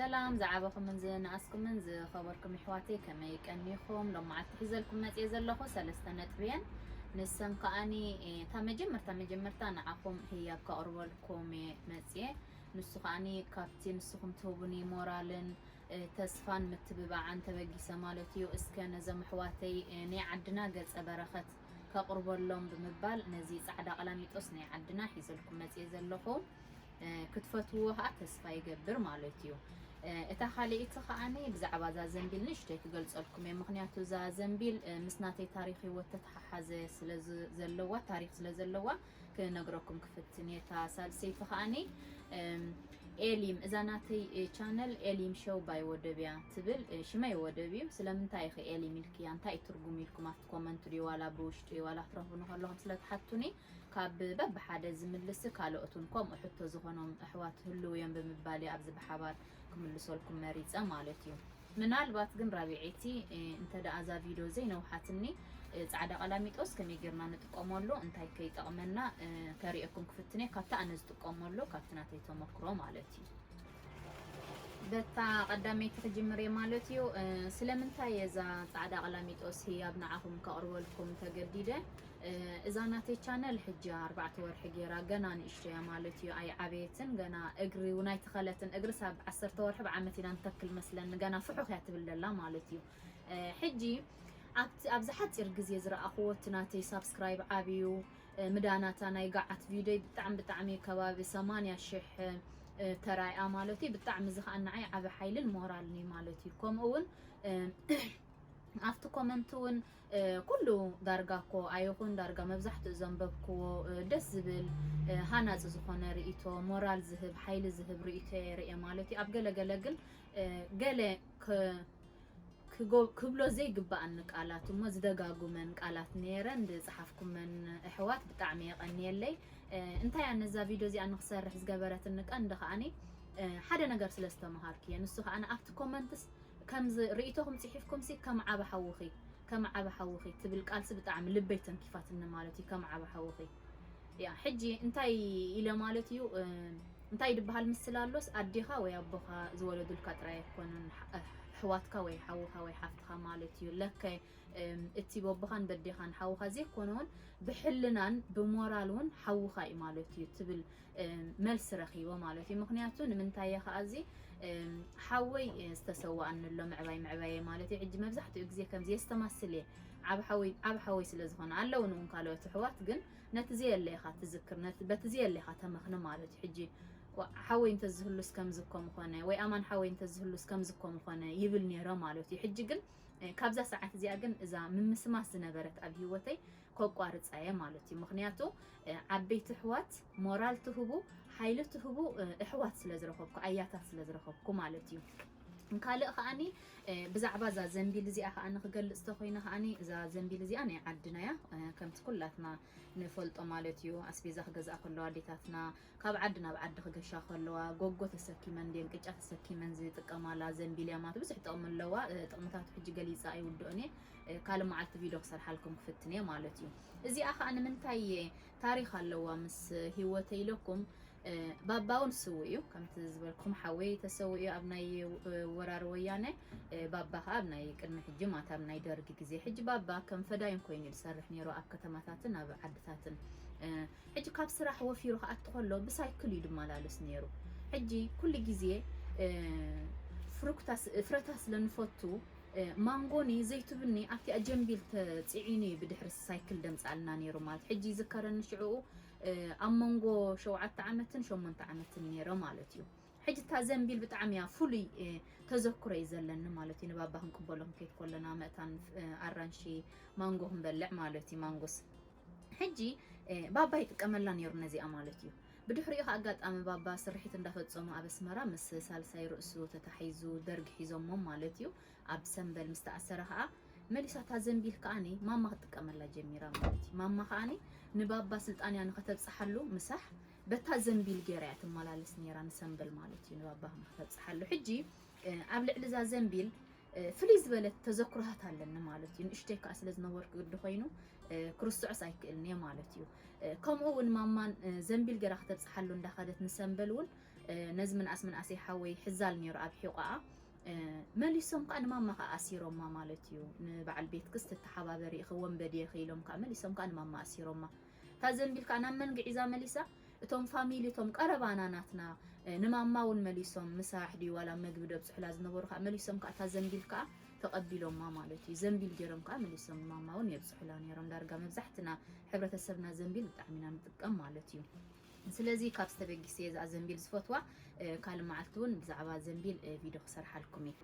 ሰላም ዝዓበኹምን ዝነኣስኩምን ዝኸበርኩም ኣሕዋተይ፣ ከመይ ቀኒኹም? ሎም መዓልቲ ሒዘልኩም መፅየ ዘለኹ ሰለስተ ነጥቢ እየን። ንሰን ከዓኒ፣ እ፣ እታ መጀመርታ መጀመርታ ንዓኹም ህያብ ከቕርበልኩም እየ መፅየ። ንሱ ከዓኒ ካብቲ ንስኹም ትህቡኒ ሞራልን፣ እ፣ ተስፋን ምትብባዓን ተበጊሰ ማለት እዩ። እስከ ነዞም ኣሕዋተይ፣ እ፣ ናይ ዓድና ገጸ በረኸት ከቕርበሎም ብምባል ነዚ ጻዕዳ ቀላሚጦስ ናይ ዓድና ሒዘልኩም መፅየ ዘለኹ። እ፣ ክትፈትውዎ ከዓ ተስፋ ይገብር ማለት እዩ። እ፣ እታ ካልኣይቲ ከዓኒ ብዛዕባ እዛ ዘንቢል ንእሽተይ ክገልጸልኩም እየ። ምኽንያቱ እዛ ዘንቢል፣ እ፣ ምስ ናተይ ታሪኽ ህይወት ተተሓሓዘ ስለ ዝ-፣ ዘለዋ፣ ታሪኽ ስለ ዘለዋ ክነግረኩም ክፍትን እየ። እታ ሳልሰይቲ ከዓኒ፣ እም፣ ኤሊም፣ እዛ ናተይ፣ እ፣ ቻነል ኤሊም ሾው ባይ ወደብ እያ ትብል። እ፣ ሽመይ ወደብ እዩ። ስለምንታይ ኢኺ ኤሊም ኢልክያ? እንታይ እዩ ትርጉም ኢልኩም ኣብቲ ኮመንት ድዩ ዋላ ብውሽጢ ዋላ ክትረኽቡኒ ከለኹም ስለ ትሓቱኒ፣ ካብ በብሓደ ዝምልስ ካልኦት እውን ከምኡ ሕቶ ዝኾኖም ኣሕዋት ህልው እዮም ብምባል እየ ኣብዚ ብሓባር ክምልሰልኩም መሪጸ ማለት እዩ። ምናልባት ግን ራቢዐይቲ፣ እ፣ እንተ ደኣ እዛ ቪድዮ ዘይነውሓትኒ፣ እ፣ ጻዕዳ ቀላሚጦስ ከመይ ጌርና ንጥቀመሉ፣ እንታይ ከይጠቕመና፣ እ፣ ከርእየኩም ክፍትን እየ፣ ካብቲ ኣነ ዝጥቀመሉ፣ ካብቲ ናተይ ተመክሮ ማለት እዩ። በታ ቀዳመይቲ ክጅምር እየ ማለት እዩ። እ፣ ስለምንታይ እየ እዛ ጻዕዳ ቀላሚጦስ ህያብ ንዓኹም ከቕርበልኩም ተገዲደ? እ፣ እዛ ናተይ ቻነል ሕጂ ኣርባዕተ ወርሒ ጌራ፣ ገና ንእሽቶ እያ ማለት እዩ፣ ኣይዓበየትን፣ ገና እግሪ እውን ኣይተኸለትን። እግርስ ኣብ ዓሰርተ ወርሒ፣ ብዓመት ኢና ንተክል መስለኒ፣ ገና ፍሑኽ እያ ትብል ዘላ ማለት እዩ። እ፣ ሕጂ ኣብቲ፣ ኣብዚ ሓጺር ግዜ ዝረኣኽዎ እቲ ናተይ ሳብስክራይብ ዓብዩ፣ እ፣ ምዳናታ ናይ ገዓት ቪድዮይ ብጣዕሚ፣ ብጣዕሚ ከባቢ ሰማንያ ሽሕ፣ እ፣ ተራእያ ማለት እዩ። ብጣዕሚ እዚ ኸኣ ንዓይ ዓቢ ሓይልን ሞራልን እዩ ማለት እዩ። ከምኡ እውን፣ እ፣ ኣብቲ ኮመንት እውን፣ እ፣ ኩሉ ዳርጋ እኮ ኣይኹን፣ ዳርጋ መብዛሕትኡ ዘንበብክዎ፣ እ፣ ደስ ዝብል፣ እ፣ ሃናጺ ዝኾነ ርእይቶ፣ ሞራል ዝህብ፣ ሓይሊ ዝህብ ርእይቶ እየ ርእየ ማለት እዩ። ኣብ ገለ ገለ ግን፣ እ፣ ገለ ክ-፣ ክጎ-፣ ክብሎ ዘይግባኣኒ ቃላት እሞ ዝደጋጉመን ቃላት ነይረን፣ ዝጸሓፍኩመን ኣሕዋት ብጣዕሚ የቐንየለይ። እ፣ እንታይ እያ ነዛ ቪድዮ እዚኣ ንክሰርሕ ዝገበረትኒ ቀንዲ ከኣኒ፣ እ፣ ሓደ ነገር ስለ ዝተምሃርኩ እየ። ንሱ ከኣ ኣብቲ ኮመንትስ ከምዚ ርእይቶኹም ጽሒፍኩምሲ ከም ዓቢ ሓውኺ፣ ከም ዓቢ ሓውኺ ትብል ቃልሲ ብጣዕሚ ልበይ ተንኪፋትኒ ማለት እዩ። ከም ዓቢ ሓውኺ። ያ፣ ሕጂ እንታይ ኢለ ማለት እዩ፣ እ፣ እንታይ ድበሃል ምስላ ኣሎስ፣ ኣዴኻ ወይ ኣቦኻ ዝወለዱልካ ጥራይ ኣይኮኑን፣ ሓ-፣ ኣሕዋትካ ወይ ሓውኻ ወይ ሓፍትኻ ማለት እዩ። ለከ፣ እም፣ እቲ በቦኻን በዴኻን ሓውኻ ዘይኮነ እውን ብሕልናን ብሞራል እውን ሓውኻ እዩ ማለት እዩ ትብል፣ እም፣ መልሲ ረኺቦ ማለት እዩ። ምኽንያቱ ንምንታይ እየ ከኣ እዚ፣ እም፣ ሓወይ፣ እ፣ ዝተሰዋኣኒ ኣሎ ምዕባይ ምዕባየ ማለት እዩ። ሕጂ መብዛሕትኡ ግዜ ከምዚ የስተማስል እየ። ዓብ ሓወይ፣ ዓብ ሓወይ ስለ ዝኾነ ኣለውን እውን ካልኦት ኣሕዋት፣ ግን ነቲ ዘየለ ኢኻ ትዝክር፣ ነቲ፣ በቲ ዘየለ ኢኻ ተመኽኒ ማለት እዩ። ሕጂ ዋ-፣ ሓወይ እንተዝህሉስ ከምዚ እኮ ምኾነ፣ ወይ ኣማን ሓወይ እንተዝህሉስ ከምዚ እኮ ምኾነ ይብል ነይረ ማለት እዩ። ሕጂ ግን፣ እ፣ ካብዛ ሰዓት እዚኣ ግን እዛ ምምስማስ ዝነበረት ኣብ ህይወተይ ከቋርጻ እየ ማለት እዩ። ምኽንያቱ፣ እ፣ ዓበይቲ ኣሕዋት ሞራል ትህቡ፣ ሓይሊ ትህቡ፣ እ፣ ኣሕዋት ስለ ዝረኸብኩ፣ ኣያታት ስለ ዝረኸብኩ ማለት እዩ። ካልእ ከኣኒ፣ እ፣ ብዛዕባ እዛ ዘንቢል እዚኣ ከኣ ንክገልጽ ተኾይነ ከኣኒ፣ እዛ ዘንቢል እዚኣ ናይ ዓድና እያ። እ፣ ከምቲ ኩላትና ንፈልጦ ማለት እዩ፣ ኣስቤዛ ክገዝኣ ከለዋ ኣዴታትና ካብ ዓዲ ናብ ዓዲ ክገሻ ከለዋ፣ ጎጎ ተሰኪመን ድየን ቅጫ ተሰኪመን ዝጥቀማላ ዘንቢል እያ ማለት፣ ብዙሕ ጥቕሚ ኣለዋ። እ፣ ጥቕምታቱ ሕጂ ገሊጸ ኣይውድኦን እየ። እ፣ ካልእ መዓልቲ ቪድዮ ክሰርሓልኩም ክፍትን እየ ማለት እዩ። እዚኣ ከኣ ንምንታይ እየ ታሪኽ ኣለዋ ምስ ህይወተይ ኢለኩም፣ እ፣ ባባ እውን ስዉእ እዩ። ከምቲ ዝበልኩም ሓወይ ተሰዊኡ ኣብ ናይ፣ እ፣ ወራር ወያነ፣ እ፣ ባባ ከኣ ኣብ ናይ ቅድሚ ሕጂ ማለት ኣብ ናይ ደርጊ ግዜ። ሕጂ ባባ ከም ፈዳይን ኮይኑ እዩ ዝሰርሕ ነይሩ ኣብ ከተማታትን ኣብ ዓድታትን። እ፣ ሕጂ ካብ ስራሕ ወፊሩ ክኣቱ ከሎ ብሳይክል እዩ ዝመላለስ ነይሩ። ሕጂ ኩሉ ግዜ፣ እ፣ ፍሩክታ ስ-፣ ፍረታት ስለ ንፈቱ፣ እ፣ ማንጎኒ ዘይትብኒ ኣብቲኣ ጀንቢል ተጽዒኑ እዩ ብድሕሪ ሳይክል ደምጻልና ነይሩ ማለት። ሕጂ ይዝከረኒ ሽዕኡ፣ እ፣ ኣብ መንጎ ሸውዓተ ዓመትን ሸሞንተ ዓመትን ነይረ ማለት እዩ። ሕጂ እታ ዘንቢል ብጣዕሚ እያ ፍሉይ፣ እ፣ ተዘክሮ እዩ ዘለኒ ማለት እዩ። ንባባ ክንቅበሎ ክንከይድ ከለና መእታን፣ እ፣ ኣራንሺ ማንጎ ክንበልዕ ማለት እዩ። ማንጎስ ሕጂ፣ እ፣ ባባ ይጥቀመላ ነይሩ ነዚኣ ማለት እዩ። ብድሕሪኡ ከኣ ኣጋጣሚ ባባ ስርሒት እንዳፈጸሙ ኣብ ኣስመራ ምስ ሳልሳይ ርእሱ ተታሒዙ ደርጊ ሒዞሞም ማለት እዩ። ኣብ ሰምበል ምስ ተኣሰረ ከኣ መሊሳ እታ ዘንቢል ከኣኒ ማማ ክትጥቀመላ ጀሚራ ማለት እዩ። ማማ ከኣኒ ንባባ ስልጣንያ ንኸተብጽሓሉ ምሳሕ በታ ዘንቢል ገይራ እያ ትመላለስ ነይራ ንሰምበል ማለት እዩ፣ ንባባ ንኸተብጽሓሉ። ሕጂ፣ እ፣ ኣብ ልዕሊ እዛ ዘንቢል ፍልይ ዝበለት ተዘክሮታት ኣለኒ ማለት እዩ። ንእሽተይ ከዓ ስለ ዝነበርኩ ግዲ ኮይኑ ክርስዖስ ኣይክእልን እየ ማለት እዩ። ከምኡ እውን ማማን ዘንቢል ገራ ክተብፅሓሉ እንዳኸደት ንሰንበል እውን ነዚ ምንኣስ ምንኣሰይ ሓወይ ሕዛል ነይሩ ኣብ ሒቋኣ። መሊሶም ከዓ ንማማ ከዓ ኣሲሮማ ማለት እዩ። ንበዓል ቤትክስ ትተሓባበሪ ኢኺ ወንበዴ ኢኺ ኢሎም ከዓ መሊሶም ከዓ ንማማ ኣሲሮማ። እታ ዘንቢል ከዓ ናብ መን ግዒዛ መሊሳ? እቶም ፋሚሊ እቶም ቀረባና ናትና ንማማ እውን መሊሶም ምሳሕ ድዩ ዋላ መግቢ ደብፅሑላ ዝነበሩ ከዓ መሊሶም ከዓ እታ ዘንቢል ከዓ ተቐቢሎማ ማለት እዩ። ዘንቢል ገይሮም ከዓ መሊሶም ንማማ እውን የብፅሑላ ነይሮም። ዳርጋ መብዛሕትና ሕብረተሰብና ዘንቢል ብጣዕሚ ኢና ንጥቀም ማለት እዩ። ስለዚ ካብ ዝተበጊሰ እዛ ዘንቢል ዝፈትዋ ካልእ መዓልቲ እውን ብዛዕባ ዘንቢል ቪድዮ ክሰርሓልኩም እየ።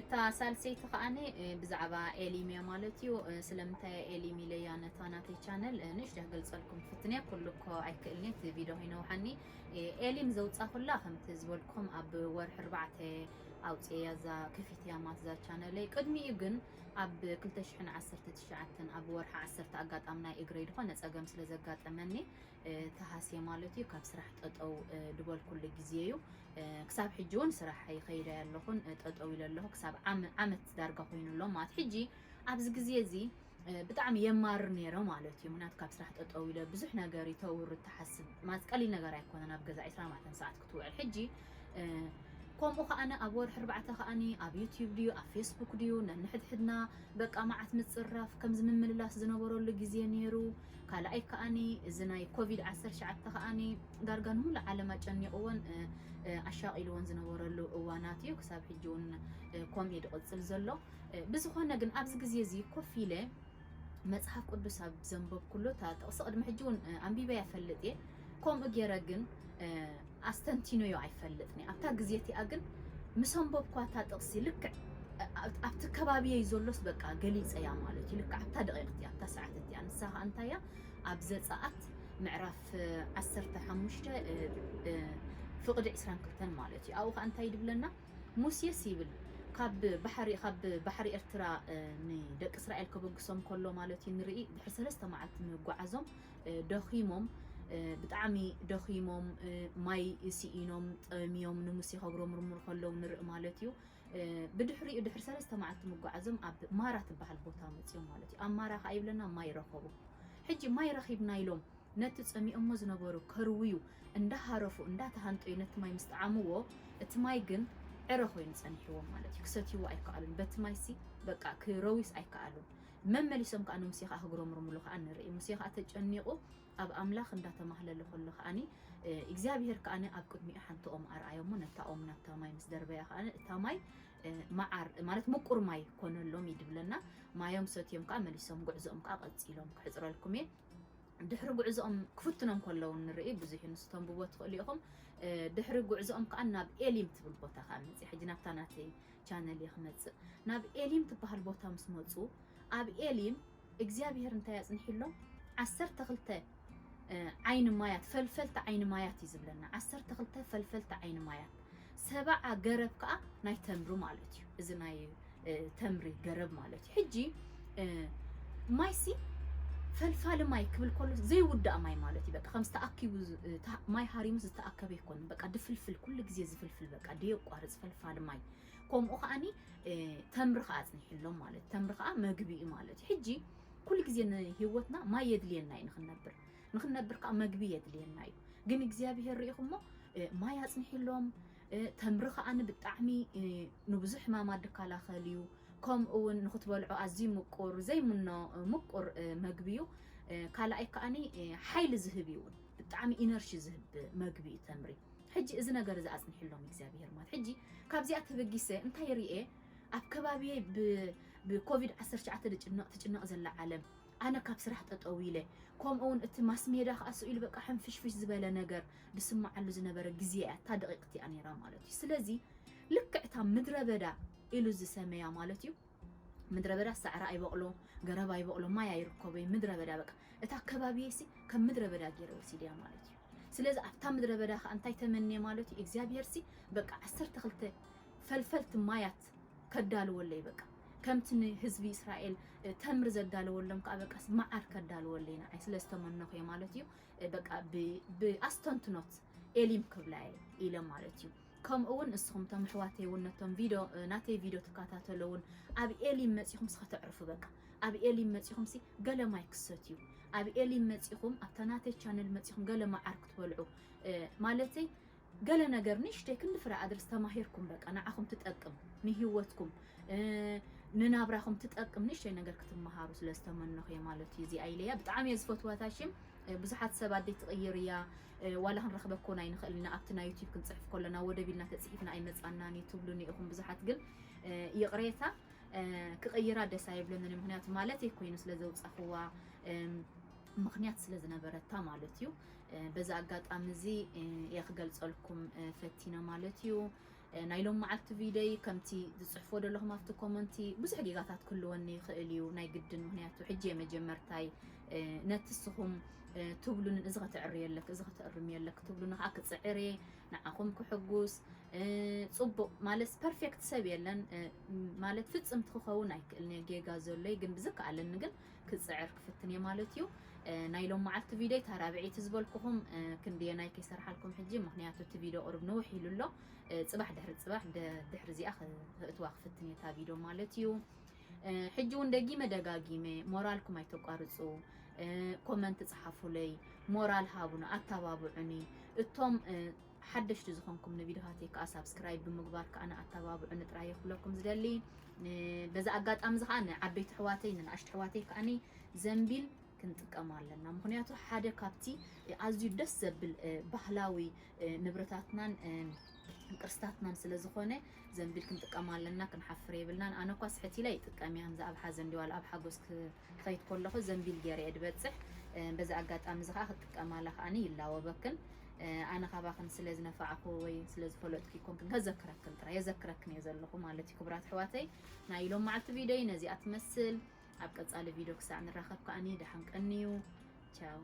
እታ ሳልሰይቲ ከዓኒ ብዛዕባ ኤሊም እያ ማለት እዩ። ስለምንታይ ኤሊም ኢለያ ነታ ናተይ ቻነል ንእሽቶ ክገልፀልኩም ክፍትን እየ። ኩሉ እኮ ኣይክእልን እየ፣ እቲ ቪድዮ ከይነውሓኒ። ኤሊም ዘውፃኹላ ከምቲ ዝበልኩም ኣብ ወርሒ ኣርባዕተ ኣውፅእያ እዛ ክፊት እያ ማለት እዛ ቻነለይ። ቅድሚኡ ግን ኣብ ክልተ ሽሕን ዓሰርተ ትሽዓተን ኣብ ወርሒ ዓሰርተ ኣጋጣሚ ናይ እግረይ ዝኾነ ፀገም ስለ ዘጋጠመኒ ተሃስየ ማለት እዩ። ካብ ስራሕ ጠጠው ድበልኩሉ ግዜ እዩ። ክሳብ ሕጂ እውን ስራሕ ይኸይድ ኣለኹን ጠጠው ኢለ ኣለኹ። ክሳብ ዓመት ዳርጋ ኮይኑ ኣሎ ማለት ሕጂ ኣብዚ ግዜ እዚ ብጣዕሚ የማርር ነይረ ማለት እዩ። ምክንያቱ ካብ ስራሕ ጠጠው ኢለ ብዙሕ ነገር ይተውር ትሓስብ ማለት ቀሊል ነገር ኣይኮነን ኣብ ገዛ ዕስራ ማዕተን ሰዓት ክትውዕል። ሕጂ ከምኡ ከዓነ ኣብ ወርሒ ኣርባዕተ ከዓኒ ኣብ ዩቲዩብ ድዩ ኣብ ፌስቡክ ድዩ ነንሕድሕድና በቃ መዓት ምጽራፍ ከምዚ ምምልላስ ዝነበረሉ ግዜ ነይሩ። ካልኣይ ከዓኒ እዚ ናይ ኮቪድ ዓሰርተ ትሽዓተ ከዓኒ ዳርጋ ንሙሉእ ዓለም ኣጨኒቕዎን ኣሻቒልዎን ዝነበረሉ እዋናት እዩ። ክሳብ ሕጂ እውን ከምኡ እዩ ዝቕጽል ዘሎ። ብዝኾነ ግን ኣብዚ ግዜ እዚ ኮፍ ኢለ መጽሓፍ ቅዱስ ኣብ ዘንበብኩሉ እታ ጥቕሲ ቅድሚ ሕጂ እውን ኣንቢበያ እፈልጥ እየ። ከምኡ ገይረ ግን ኣስተንቲኖዮ ኣይፈልጥን እየ። ኣብታ ግዜ እቲኣ ግን ምስ ኣንበብኳ እታ ጥቕሲ ልክዕ ኣብቲ ከባቢየይ ዘሎስ በቃ ገሊፀያ ማለት እዩ። ልክዕ ኣብታ ደቂቕ እቲኣ ኣብታ ሰዓት እቲኣ ንሳ ከዓ እንታይ እያ ኣብ ዘፀኣት ምዕራፍ ዓሰርተ ሓሙሽተ ፍቕዲ ዕስራን ክልተን ማለት እዩ። ኣብኡ ከዓ እንታይ ድብለና? ሙሴስ ይብል ካብ ባሕሪ ካብ ባሕሪ ኤርትራ ንደቂ እስራኤል ከበግሶም ከሎ ማለት እዩ ንርኢ ድሕሪ ሰለስተ መዓልቲ ምጓዓዞም ደኺሞም ብጣዕሚ ደኺሞም ማይ ስኢኖም ጠምዮም ንሙሴ ከጉረምርሙ ከለዉ ንርኢ ማለት እዩ። ብድሕሪኡ ድሕሪ ሰለስተ መዓልቲ ምጓዓዞም ኣብ ማራ ትበሃል ቦታ መፅዮም ማለት እዩ። ኣብ ማራ ከዓ ይብለና ማይ ረኸቡ። ሕጂ ማይ ረኺብና ኢሎም ነቲ ጸሚኦሞ ዝነበሩ ከርውዩ እንዳሃረፉ እንዳተሃንጠዩ ነቲ ማይ ምስ ጠዓምዎ እቲ ማይ ግን ዕረ ኮይኑ ጸኒሕዎም ማለት እዩ። ክሰትይዎ ኣይከኣሉን። በቲ ማይሲ በቃ ክረውዩስ ኣይከኣሉን። መመሊሶም ከዓ ንሙሴ ከዓ ክጉረምርምሉ ከዓ ንርኢ። ሙሴ ከዓ ተጨኒቑ ኣብ ኣምላኽ እንዳተማህለለ ከሎ ከዓኒ እግዚኣብሄር ከዓኒ ኣብ ቅድሚኡ ሓንቲ ኦም ኣርኣዮሞ ነታ ኦም ናብታ ማይ ምስ ደርበያ ከዓኒ እታ ማይ መዓር ማለት ምቁር ማይ ኮነሎም እዩ ድብለና። ማዮም ሰትዮም ከዓ መሊሶም ጉዕዞኦም ከዓ ቀፂሎም። ክሕፅረልኩም እየ። ድሕሪ ጉዕዞኦም ክፍትኖም ከለዉ ንርኢ ብዙሕ እዩ ንሱ ተንብቦ ትኽእሉ ኢኹም። ድሕሪ ጉዕዞኦም ከዓ ናብ ኤሊም ትብል ቦታ ከዓ መፅእ። ሕጂ ናብታ ናተይ ቻነል እየ ክመፅእ። ናብ ኤሊም ትበሃል ቦታ ምስ መፁ ኣብ ኤሊም እግዚኣብሄር እንታይ ኣፅንሒሎም? ዓሰርተ ክልተ ዓይኒ ማያት ፈልፈልቲ ዓይኒ ማያት እዩ ዝብለና። ዓሰርተ ክልተ ፈልፈልቲ ዓይኒ ማያት ሰብዓ ገረብ ከዓ ናይ ተምሪ ማለት እዩ። እዚ ናይ ተምሪ ገረብ ማለት እዩ። ሕጂ ማይሲ ፈልፋሊ ማይ ክብል ከሎ ዘይውዳእ ማይ ማለት እዩ። በቃ ከም ዝተኣኪቡ ማይ ሃሪሙ ዝተኣከበ ይኮን። በቃ ድፍልፍል ኩሉ ግዜ ዝፍልፍል በቃ ደየቋርፅ ፈልፋሊ ማይ። ከምኡ ከዓኒ ተምሪ ከዓ ኣፅኒሕሎም ማለት ተምሪ ከዓ መግቢ እዩ ማለት እዩ። ሕጂ ኩሉ ግዜ ንህይወትና ማይ የድልየና እዩ ንክንነብር። ንክንነብር ከዓ መግቢ የድልየና እዩ። ግን እግዚኣብሄር ርኢኹሞ ማይ ኣፅኒሕሎም ተምሪ ከዓኒ ብጣዕሚ ንብዙሕ ሕማማት ድከላኸል እዩ። ከምኡ እውን ንክትበልዖ ኣዝዩ ምቁር ዘይምኖ ምቁር መግቢ እዩ። ካልኣይ ከዓኒ ሓይሊ ዝህብ እዩ እውን ብጣዕሚ ኢነርጂ ዝህብ መግቢ እዩ ተምሪ። ሕጂ እዚ ነገር እዚ ኣፅኒሕሎም እግዚኣብሄር ማለት ሕጂ ካብዚኣ ተበጊሰ እንታይ ርኤ ኣብ ከባቢየ ብኮቪድ ዓሰርተ ትሽዓተ ትጭነቕ ትጭነቕ ዘላ ዓለም ኣነ ካብ ስራሕ ጠጠው ኢለ ከምኡ እውን እቲ ማስሜዳ ከዓ ስኢሉ በቃ ሕንፍሽፍሽ ዝበለ ነገር ዝስማዓሉ ዝነበረ ግዜ እያ እታ ደቂቕ እቲኣ ነይራ ማለት እዩ። ስለዚ ልክዕ እታ ምድረ በዳ ኢሉ ዝሰመያ ማለት እዩ ምድረ በዳ ሳዕሪ ኣይበቕሎ ገረብ ኣይበቕሎ ማይ ኣይርከቦ ምድረ በዳ በቃ እታ ከባቢየሲ ከም ምድረ በዳ ገይረ ወሲድያ ማለት እዩ። ስለዚ ኣብታ ምድረ በዳ ከዓ እንታይ ተመንየ ማለት እዩ እግዚኣብሄርሲ በቃ ዓሰርተ ክልተ ፈልፈልቲ ማያት ከዳልወለይ በቃ ከምቲ ንህዝቢ እስራኤል ተምሪ ዘዳለወሎም ከዓ በቃ መዓር ከዳልወለይ ንዓይ ስለ ዝተመነኹ እየ ማለት እዩ። በቃ ብኣስተንትኖት ኤሊም ክብላ እየ ኢለ ማለት እዩ። ከምኡ እውን ንስኹም እቶም ኣሕዋተይ እውን ነቶም ቪድዮ ናተይ ቪድዮ ትከታተሉ እውን ኣብ ኤሊም መፂኹም ስኸተዕርፉ በቃ ኣብ ኤሊም መፂኹም ሲ ገለ ማይ ክሰትዩ ኣብ ኤሊም መፂኹም ኣብታ ናተይ ቻነል መፂኹም ገለ መዓር ክትበልዑ ማለተይ ገለ ነገር ንእሽተይ ክንዲ ፍረ ኣድርስ ተማሂርኩም በቃ ንዓኹም ትጠቅም ንህይወትኩም ንናብራኹም ትጠቅም ንእሽተይ ነገር ክትመሃሩ ስለ ዝተመነኹ እየ ማለት እዩ እዚኣ ኢለያ ብጣዕሚ እየ ዝፈትዋ ታሽም ብዙሓት ሰብ ኣደይ ትቕይር እያ ዋላ ክንረኽበ ኮን ኣይንኽእል ኢና ኣብቲ ናይ ዩቲብ ክንፅሕፍ ከለና ወደብ ኢልና ተፅሒፍና ኣይመፃናን እዩ ትብሉኒ ኢኹም ብዙሓት ግን ይቕሬታ ክቕይራ ደስ ኣይብለንን ምክንያቱ ማለት ኮይኑ ስለ ዘውፃኽዋ ምክንያት ስለ ዝነበረታ ማለት እዩ በዚ ኣጋጣሚ እዚ እየ ክገልፀልኩም ፈቲነ ማለት እዩ ናይ ሎም መዓልቲ ቪደይ ከምቲ ዝፅሕፎ ዘለኹም ኣብቲ ኮመንቲ ብዙሕ ጌጋታት ክህልወኒ ይኽእል እዩ ናይ ግድን ምክንያቱ ሕጂ እየ መጀመርታይ ነቲ ስኹም ትብሉንን እዚ ከተዕሪ የለክ እዚ ከተእርም የለክ ትብሉኒ ከዓ ክፅዕር እየ ንዓኹም ክሕጉስ ፅቡቅ ማለት ፐርፌክት ሰብ የለን ማለት ፍፅምቲ ክኸውን ኣይክእልን እየ ጌጋ ዘሎይ ግን ብዝከኣለኒ ግን ክፅዕር ክፍትን እየ ማለት እዩ ናይ ሎም መዓልቲ ቪድዮ ታራብዒቲ ዝበልኩኹም ክንድየናይ ከይሰርሓልኩም ሕጂ ምክንያቱ እቲ ቪድዮ ቁሩብ ንውሕ ኢሉ ኣሎ ፅባሕ ድሕሪ ፅባሕ ድሕሪ እዚኣ ክእትዋ ክፍትን እየ እታ ቪድዮ ማለት እዩ ሕጂ እውን ደጊመ ደጋጊመ ሞራልኩም ኣይተቋርፁ ኮመንት ፀሓፉለይ ሞራል ሃቡና ኣተባብዑኒ እቶም ሓደሽቲ ዝኾንኩም ንቪድዮታተይ ከዓ ሳብስክራይብ ብምግባር ከዓ ንኣተባብዑ ንጥራይ ክብለኩም ዝደሊ በዚ ኣጋጣሚ እዚ ከዓ ንዓበይቲ ኣሕዋተይ ንንኣሽቱ ኣሕዋተይ ከዓ ዘንቢል ክንጥቀም ኣለና ምክንያቱ ሓደ ካብቲ ኣዝዩ ደስ ዘብል ባህላዊ ንብረታትናን ቅርስታትናን ስለ ዝኾነ ዘንቢል ክንጥቀም ኣለና ክንሓፍር የብልናን ኣነ እኳ ስሕት ኢለ ይጥቀም እያ ከምዚ ኣብ ሓዘን ድዋል ኣብ ሓጎስ ክኸይድ ከለኹ ዘንቢል ገይረ እየ ድበፅሕ በዚ ኣጋጣሚ እዚ ከዓ ክጥቀማላ ከዓኒ ይላወበክን ኣነ ካባኽን ስለ ዝነፋዕኩ ወይ ስለ ዝፈለጥኩ ይኮንክን ከዘክረክን ጥራይ የዘክረክን እየ ዘለኹ ማለት እዩ ክቡራት ኣሕዋተይ ናይ ሎም መዓልቲ ቪድዮይ ነዚኣ ትመስል ኣብ ቀፃሊ ቪድዮ ክሳዕ ንራኸብ ከዓኒ ደሓን ቀንዩ ቻው